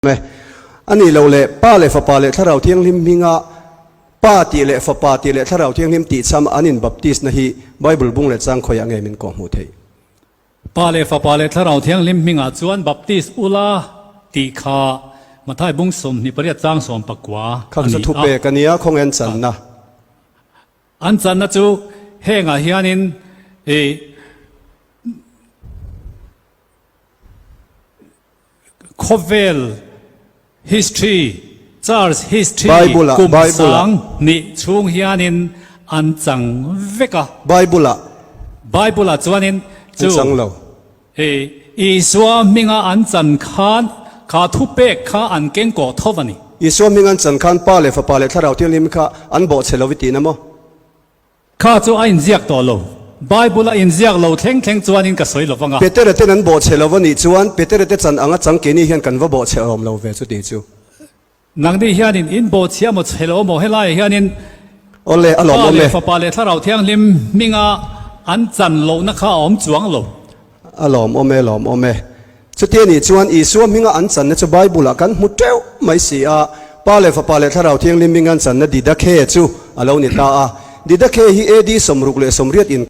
E. A nih loh leh Pa leh Fapa leh Thlarau Thianghlim hminga Pa tih leh Fapa tih leh Thlarau Thianghlim tih cham an inbaptisna hi Bible bung leh chang khawiah nge min kawh hmuh theih? Pa leh Fapa leh Thlarau Thianghlim hmingah chuan baptis ula tih kha Mathai bung 28 chang 19 a Kha ni chu a. thupek a nia, khawnge an channa? An channa chu hengah hianin ih. Khawvel history, Church history Bible-ah, kum Bible-ah. sang hnih chhung hianin an chang vek a. Bible-ah. Bible-ah chuanin An chu chang lo. I Isua hminga an chan khan kha thupek kha an keng kawh tho a ni. Isua hminga an chan khan Pa leh Fapa leh Thlarau Thianghlim kha an bawhchhe lo i tihna maw? Kha chu a inziak tawh lo. Bible a inziak lo thleng thleng chuanin ka sawi lo vang a. Petera ten an bawhchhe lo a nih chuan Petera te chan anga chang keini hian kan va bawhchhe awm lo ve chuti chu. Nangni hianin in bawhchhia maw chhe lo maw helaiah hianin Awle, a Pa lawmawm leh e. Fapa leh Thlarau Thianghlim hminga an chan lohna kha a awm chuang lo. A lawmawm e, lawmawm e. Chuti a nih chuan Isua hminga an channa chu Bible-ah kan hmu teuh mai si a, Pa leh Fapa leh Thlarau Thianghlim hminga an channa Didakhe chu a lo ni ta a. Didakhe hi AD 68.